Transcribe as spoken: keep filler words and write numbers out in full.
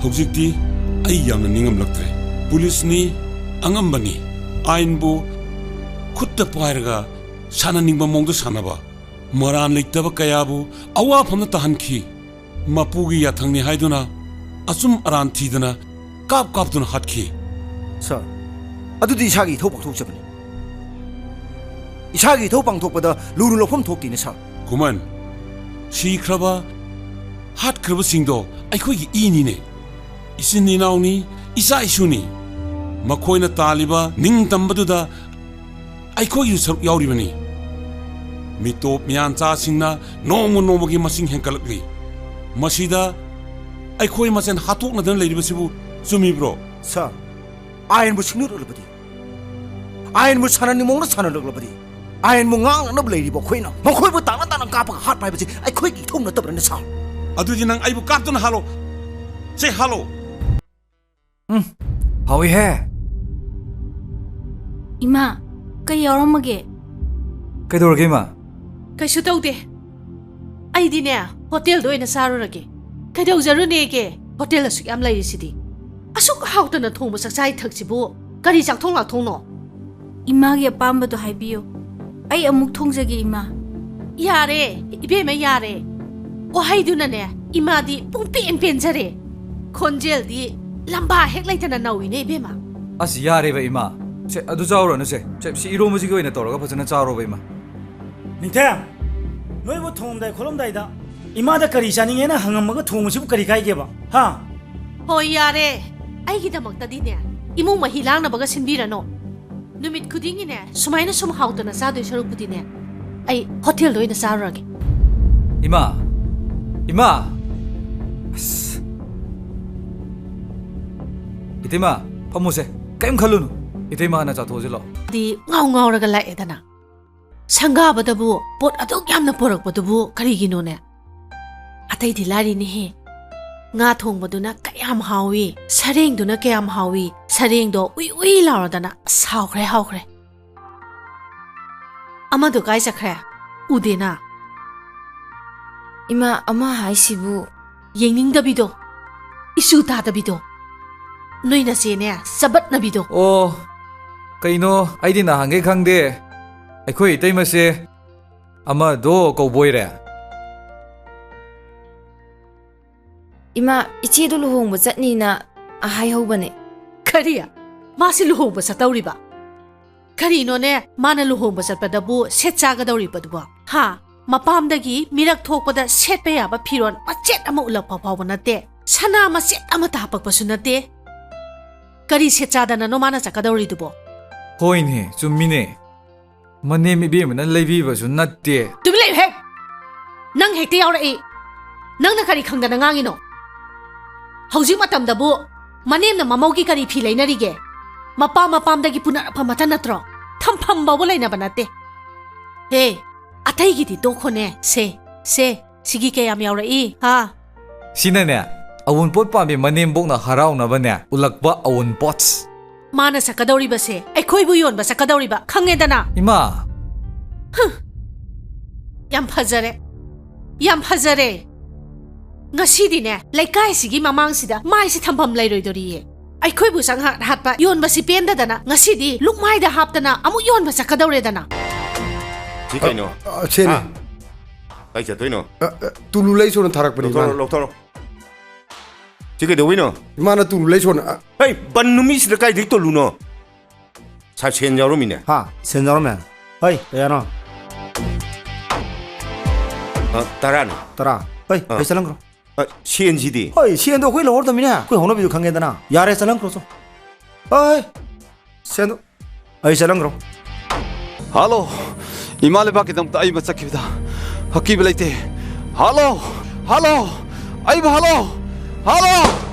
ꯍꯧꯖꯤꯛꯇꯤ ꯑꯩ ꯌꯥꯝꯅ ꯅꯤꯡꯉꯝꯂꯛꯇ꯭ꯔꯦ꯫ ꯄꯨꯂꯤꯁꯅꯤ, ꯑꯉꯝꯕꯅꯤ, ꯑꯥꯏꯟꯕꯨ ꯈꯨꯠꯇ ꯄꯥꯏꯔꯒ ꯁꯥꯟꯅꯅꯤꯡꯕ ꯃꯑꯣꯡꯗ ꯁꯥꯟꯅꯕ, ꯃꯔꯥꯟ ꯂꯩꯇꯕ ꯀꯌꯥꯕꯨ ꯑꯋꯥꯐꯝꯗ ꯇꯥꯍꯟꯈꯤ꯫ ꯃꯄꯨꯒꯤ ꯌꯥꯊꯪꯅꯤ ꯍꯥꯏꯗꯨꯅ ꯑꯆꯨꯝ ꯑꯔꯥꯟ ꯊꯤꯗꯅ ꯀꯥꯞ ꯀꯥꯞꯇꯨꯅ ꯍꯥꯠꯈꯤ꯫ ꯁꯥꯔ, ꯑꯗꯨꯗꯤ ꯏꯁꯥꯒꯤ ꯏꯊꯧ ꯄꯥꯡꯊꯣꯛꯆꯕꯅꯤ꯫ ꯏꯁꯥꯒꯤ ꯏꯊꯧ ꯄꯥꯡꯊꯣꯛꯄꯗ ꯂꯨꯔꯨ ꯂꯧꯐꯝ ꯊꯣꯛꯇꯦꯅꯦ, ꯁꯥꯔ꯫ ꯈꯨꯃꯟ, ꯁꯤꯈ꯭ꯔꯕ, ꯍꯥꯠꯈ꯭ꯔꯕꯁꯤꯡꯗꯣ ꯑꯩꯈꯣꯏꯒꯤ ꯏꯅꯤꯅꯦ꯫ ꯏꯆꯤꯟ ꯏꯅꯥꯎꯅꯤ, ꯏꯆꯥ ꯏꯁꯨꯅꯤ꯫ ꯃꯈꯣꯏꯅ ꯇꯥꯜꯂꯤꯕ ꯅꯤꯡꯇꯝꯕꯗꯨꯗ ꯑꯩꯈꯣꯏꯒꯤꯁꯨ ꯁꯔꯨꯛ ꯌꯥꯎꯔꯤꯕꯅꯤ꯫ ꯃꯤꯇꯣꯞ ꯃꯤꯌꯥꯟꯆꯥꯁꯤꯡꯅ ꯅꯣꯡꯃ ꯅꯣꯡꯃꯒꯤ ꯃꯁꯤꯡ ꯍꯦꯟꯒꯠꯂꯛꯂꯤ꯫ ꯃꯁꯤꯗ ꯑꯩꯈꯣꯏ ꯃꯁꯦꯟ ꯍꯥꯠꯇꯣꯛꯅꯗꯅ ꯂꯩꯔꯤꯕꯁꯤꯕꯨ ꯆꯨꯝꯃꯤꯕ꯭ꯔꯣ? ꯁꯥꯔ, ꯑꯥꯏꯟꯕꯨ ꯁꯤꯡꯅꯔꯛꯂꯕꯗꯤ, ꯑꯥꯏꯟꯕꯨ ꯁꯥꯟꯅꯅꯤꯡꯕ ꯃꯑꯣꯡꯗ ꯁꯥꯟꯅꯔꯛꯂꯕꯗꯤ, ꯑꯥꯏꯟꯕꯨ ꯉꯥꯛꯅꯅꯕ ꯂꯩꯔꯤꯕ ꯑꯩꯈꯣꯏꯅ ꯃꯈꯣꯏꯕꯨ ꯇꯥꯅ ꯇꯥꯅ ꯀꯥꯞꯄꯒ ꯍꯥꯠꯄ ꯍꯥꯏꯕꯁꯤ ꯑꯩꯈꯣꯏꯒꯤ ꯏꯊꯧ ꯅꯠꯇꯕ꯭ꯔꯅꯦ, ꯁꯥꯔ? ꯑꯗꯨꯗꯤ ꯅꯪ ꯑꯩꯕꯨ ꯀꯥꯞꯇꯨꯅ ꯍꯥꯠꯂꯣ꯫ ꯁꯦ, ꯍꯥꯠꯂꯣ꯫ ꯎꯝ, ꯍꯥꯎꯏꯍꯦ꯫ ꯏꯃꯥ, ꯀꯩ ꯌꯥꯎꯔꯝꯃꯒꯦ? ꯀꯩꯗꯧꯔꯒꯦ, ꯏꯃꯥ? ꯀꯩꯁꯨ ꯇꯧꯗꯦ꯫ ꯑꯩꯗꯤꯅꯦ, ꯍꯣꯇꯦꯜꯗ ꯑꯣꯏꯅ ꯆꯥꯔꯨꯔꯒꯦ꯫ ꯀꯩꯗꯧꯖꯔꯨꯅꯦꯒꯦ? ꯍꯣꯇꯦꯜ ꯑꯁꯨꯛ ꯌꯥꯝ ꯂꯩꯔꯤꯁꯤꯗꯤ꯫ ꯑꯁꯨꯛ ꯍꯥꯎꯇꯅ ꯊꯣꯡꯕ ꯆꯥꯛꯆꯥ ꯏꯊꯛꯁꯤꯕꯨ ꯀꯔꯤ ꯆꯥꯛꯊꯣꯡ ꯂꯥꯛꯊꯣꯡꯅꯣ? ꯏꯃꯥꯒꯤ ꯑꯄꯥꯝꯕꯗꯣ ꯍꯥꯏꯕꯤꯌꯨ꯫ ꯑꯩ ꯑꯃꯨꯛ ꯊꯣꯡꯖꯒꯦ, ꯏꯃꯥ꯫ ꯌꯥꯔꯦ, ꯏꯕꯦꯝꯃ, ꯌꯥꯔꯦ꯫ ꯋꯥꯍꯩꯗꯨꯅꯅꯦ, ꯏꯃꯥꯗꯤ ꯄꯨꯡꯄꯦꯟ ꯄꯦꯟꯖꯔꯦ꯫ ꯈꯣꯟꯖꯦꯜꯗꯤ ꯂꯝꯕꯥ ꯍꯦꯛ ꯂꯩꯇꯅ ꯅꯧꯏꯅꯦ, ꯏꯕꯦꯝꯃ꯫ ꯑꯁ, ꯌꯥꯔꯦꯕ, ꯏꯃꯥ꯫ ꯁꯦ, ꯑꯗꯨ ꯆꯥꯎꯔꯅꯨꯁꯦ꯫ ꯁꯦ, ꯁꯤ ꯏꯔꯣꯝꯕꯁꯤꯒꯤ ꯑꯣꯏꯅ ꯇꯧꯔꯒ ꯐꯖꯅ ꯆꯥꯔꯣꯕ, ꯏꯃꯥ꯫ ꯅꯤꯡꯊꯦꯝ, ꯅꯣꯏꯕꯨ ꯊꯣꯡꯉꯝꯗꯥꯏ ꯈꯣꯠꯂꯝꯗꯥꯏꯗ ꯏꯃꯥꯗ ꯀꯔꯤ ꯆꯥꯅꯤꯡꯉꯦꯅ ꯍꯪꯉꯝꯃꯒ ꯊꯣꯡꯕꯁꯤꯕꯨ ꯀꯔꯤ ꯀꯥꯏꯒꯦꯕ? ꯍꯥ? ꯍꯣꯏ, ꯌꯥꯔꯦ꯫ ꯑꯩꯒꯤꯗꯃꯛꯇꯗꯤꯅꯦ, ꯏꯃꯨꯡ ꯃꯍꯤ ꯂꯥꯡꯅꯕꯒ ꯁꯤꯟꯕꯤꯔꯅꯣ꯫ ꯅꯨꯃꯤꯠ ꯈꯨꯗꯤꯡꯒꯤꯅꯦ, ꯁꯨꯃꯥꯏꯅ ꯁꯨꯝ ꯍꯥꯎꯇꯅ ꯆꯥꯗꯣꯏ ꯁꯔꯨꯛꯄꯨꯗꯤꯅꯦ, ꯑꯩ ꯍꯣꯇꯦꯜꯗ ꯑꯣꯏꯅ ꯆꯥꯔꯨꯔꯒꯦ꯫ ꯏꯃꯥ! ꯏꯃꯥ! ꯑꯁ! ꯏꯇꯩꯃ, ꯐꯝꯃꯨꯁꯦ꯫ ꯀꯔꯤꯝ ꯈꯜꯂꯨꯅꯨ꯫ ꯏꯇꯩꯃ ꯍꯥꯟꯅ ꯆꯥꯊꯣꯛꯑꯁꯤ ꯂꯥꯛꯑꯣ꯫ ꯗꯤ ꯉꯥꯎ ꯉꯥꯎꯔꯒ ꯂꯥꯛꯑꯦꯗꯅ꯫ ꯁꯪꯒꯥꯕꯗꯕꯨ ꯄꯣꯠ ꯑꯗꯨꯛ ꯌꯥꯝꯅ ꯄꯨꯔꯛꯄꯗꯨꯕꯨ ꯀꯔꯤꯒꯤꯅꯣꯅꯦ? ꯑꯇꯩꯗꯤ ꯂꯥꯏꯔꯤꯅꯦꯍꯦ꯫ ꯉꯥ ꯊꯣꯡꯕꯗꯨꯅ ꯀꯌꯥꯝ ꯍꯥꯎꯏ, ꯁꯔꯦꯡꯗꯨꯅ ꯀꯌꯥꯝ ꯍꯥꯎꯏ, ꯁꯔꯦꯡꯗꯣ ꯎꯏ ꯎꯏ ꯂꯥꯎꯔꯗꯅ ꯑꯁ ꯍꯥꯎꯈ꯭ꯔꯦ, ꯍꯥꯎꯈ꯭ꯔꯦ꯫ ꯑꯃꯗꯣ ꯀꯥꯏ ꯆꯠꯈ꯭ꯔꯦ? ꯎꯗꯦꯅ꯫ ꯏꯃꯥ, ꯑꯃ ꯍꯥꯏꯁꯤꯕꯨ? ꯌꯦꯡꯅꯤꯡꯗꯕꯤꯗꯣ꯫ ꯏꯁꯨ ꯇꯥꯗꯕꯤꯗꯣ꯫ ꯅꯣꯏ ꯅꯆꯦꯅꯦ, ꯆꯕꯠꯅꯕꯤꯗꯣ꯫ ꯑꯣ, ꯀꯩꯅꯣ, ꯑꯩꯗꯤ ꯅꯍꯥꯟꯈꯩ ꯈꯪꯗꯦ꯫ ꯑꯩꯈꯣꯏ ꯏꯇꯩꯃꯁꯦ ꯑꯃꯗꯣ ꯀꯧꯕꯣꯏꯔꯦ꯫ ꯏꯃꯥ, ꯏꯆꯦꯗꯣ ꯂꯨꯍꯣꯡꯕ ꯆꯠꯅꯤꯅ ꯍꯥꯏꯍꯧꯕꯅꯦ꯫ ꯀꯔꯤ? ꯃꯥꯁꯤ ꯂꯨꯍꯣꯡꯕ ꯆꯠꯇꯧꯔꯤꯕ? ꯀꯔꯤꯅꯣꯅꯦ, ꯃꯥꯅ ꯂꯨꯍꯣꯡꯕ ꯆꯠꯄꯗꯕꯨ ꯁꯦꯠ ꯆꯥꯒꯗꯧꯔꯤꯕꯗꯨꯕꯣ? ꯍꯥ? ꯃꯄꯥꯝꯗꯒꯤ ꯃꯤꯔꯛ ꯊꯣꯛꯄꯗ ꯁꯦꯠꯄ ꯌꯥꯕ ꯐꯤꯔꯣꯜ ꯃꯆꯦꯠ ꯑꯃ ꯎꯠꯂꯛꯄ ꯐꯥꯎꯕ ꯅꯠꯇꯦ, ꯁꯅꯥ ꯃꯆꯦꯠ ꯑꯃꯠꯇ ꯍꯥꯞꯄꯛꯄꯁꯨ ꯅꯠꯇꯦ꯫ ꯀꯔꯤ ꯁꯦꯠ ꯆꯥꯗꯅꯅꯣ ꯃꯥꯅ ꯆꯠꯀꯗꯧꯔꯤꯗꯨꯕꯣ? ꯍꯣꯏꯅꯦ, ꯆꯨꯝꯃꯤꯅꯦ꯫ ꯃꯅꯦꯝ ꯏꯕꯦꯝꯃꯅ ꯂꯩꯕꯤꯕꯁꯨ ꯅꯠꯇꯦ꯫ ꯇꯨꯃꯤꯟ ꯂꯩꯌꯨꯍꯦ! ꯅꯪ ꯍꯦꯛꯇ ꯌꯥꯎꯔꯛꯏ꯫ ꯅꯪꯅ ꯀꯔꯤ ꯈꯪꯗꯅ ꯉꯥꯡꯉꯤꯅꯣ? ꯍꯧꯖꯤꯛ ꯃꯇꯝꯗꯕꯨ ꯃꯅꯦꯝꯅ ꯃꯃꯧꯒꯤ ꯀꯔꯤ ꯐꯤ ꯂꯩꯅꯔꯤꯒꯦ? ꯃꯄꯥ ꯃꯄꯥꯝꯗꯒꯤ ꯄꯨꯅꯔꯛꯄ ꯃꯇ ꯅꯠꯇ꯭ꯔꯣ? ꯊꯝꯐꯝ ꯐꯥꯎꯕ ꯂꯩꯅꯕ ꯅꯠꯇꯦ꯫ ꯍꯦ, ꯑꯇꯩꯒꯤꯗꯤ ꯇꯣꯛꯈꯣꯅꯦ꯫ ꯁꯦ, ꯁꯦ, ꯁꯤꯒꯤ ꯀꯌꯥꯝ ꯌꯥꯎꯔꯛꯏ, ꯍꯥ? ꯁꯤꯅꯅꯦ, ꯑꯋꯨꯟꯄꯣꯠ ꯄꯥꯝꯕꯤ ꯃꯅꯦꯝꯕꯣꯛꯅ ꯍꯔꯥꯎꯅꯕꯅꯦ ꯎꯠꯂꯛꯄ ꯑꯋꯨꯟꯄꯣꯠꯁ꯫ ꯃꯥꯅ ꯆꯠꯀꯗꯧꯔꯤꯕꯁꯦ ꯑꯩꯈꯣꯏꯕꯨ ꯌꯣꯟꯕ ꯆꯠꯀꯗꯧꯔꯤꯕ, ꯈꯪꯉꯦꯗꯅ? ꯏꯃꯥ! ꯍꯨꯝ! ꯌꯥꯝ ꯐꯖꯔꯦ꯫ ꯌꯥꯝ ꯐꯖꯔꯦ꯫ ꯉꯁꯤꯗꯤꯅꯦ, ꯂꯩꯀꯥꯏꯁꯤꯒꯤ ꯃꯃꯥꯡꯁꯤꯗ ꯃꯥꯏꯁꯤ ꯊꯝꯐꯝ ꯂꯩꯔꯣꯏꯗꯣꯔꯤꯌꯦ꯫ ꯑꯩꯈꯣꯏꯕꯨ ꯆꯪꯍꯠ ꯍꯥꯠꯄ ꯌꯣꯟꯕꯁꯤ ꯄꯦꯟꯗꯗꯅ ꯉꯁꯤꯗꯤ ꯂꯨꯛꯃꯥꯏꯗ ꯍꯥꯞꯇꯅ ꯑꯃꯨꯛ ꯌꯣꯟꯕ ꯆꯠꯀꯗꯧꯔꯦꯗꯅ꯫ ꯁꯤ ꯀꯩꯅꯣ? ꯑ, ꯁꯦꯅꯦ꯫ ꯍꯥ? ꯀꯥꯏ ꯆꯠꯇꯣꯏꯅꯣ? ꯑ, ꯑ, ꯇꯨꯂꯨ ꯂꯩ ꯁꯣꯟꯅ ꯊꯥꯔꯛꯄꯅꯤ, ꯂꯧꯊꯣꯔꯛꯑꯣ, ꯏꯃꯥꯅ꯫ ꯂꯧꯊꯣꯔꯛꯑꯣ꯫ ꯁꯤ ꯀꯩꯗꯧꯕꯩꯅꯣ? ꯏꯃꯥꯅ ꯇꯨꯂꯨ ꯂꯩ ꯁꯣꯟꯅ, ꯑ, ꯍꯩ, ꯕꯟ ꯅꯨꯃꯤꯠꯁꯤꯗ ꯀꯥꯏꯗꯩ ꯇꯨꯂꯨꯅꯣ? ꯁꯥ-, ꯁꯦꯟ ꯌꯥꯎꯔꯝꯃꯤꯅꯦ꯫ ꯍꯥ, ꯁꯦꯟ ꯌꯥꯎꯔꯝꯃꯦ꯫ ꯍꯩ, ꯀꯌꯥꯅꯣ? ꯑ, ꯇꯔꯥꯅꯤ꯫ ꯇꯔꯥ꯫ ꯍꯩ, ꯑ꯫ ꯍꯩ, ꯆꯠꯂꯝꯈ꯭ꯔꯣ꯫ ꯑ, ꯁꯦꯟꯁꯤꯗꯤ? ꯍꯣꯏ, ꯁꯦꯟꯗꯣ ꯑꯩꯈꯣꯏ ꯂꯧꯍꯧꯔꯗꯕꯅꯤꯅꯦ꯫ ꯑꯩꯈꯣꯏ ꯍꯧꯅꯕꯤꯗꯣ ꯈꯪꯉꯦꯗꯅ꯫ ꯌꯥꯔꯦ, ꯆꯠꯂꯝꯈ꯭ꯔꯣ ꯆꯣ꯫ ꯍꯣꯏ, ꯁꯦꯟꯗꯣ꯫ ꯑꯩ ꯆꯠꯂꯝꯈ꯭ꯔꯣ꯫ ꯍꯜꯂꯣ, ꯏꯃꯥ ꯂꯩꯕꯥꯛꯀꯤꯗꯃꯛꯇ ꯑꯏꯕ ꯆꯠꯈꯤꯕꯗ ꯑꯀꯤꯕ ꯂꯩꯇꯦ꯫ ꯍꯜꯂꯣ, ꯍꯜꯂꯣ, ꯑꯏꯕ ꯍꯜꯂꯣ, ꯍꯜꯂꯣ꯫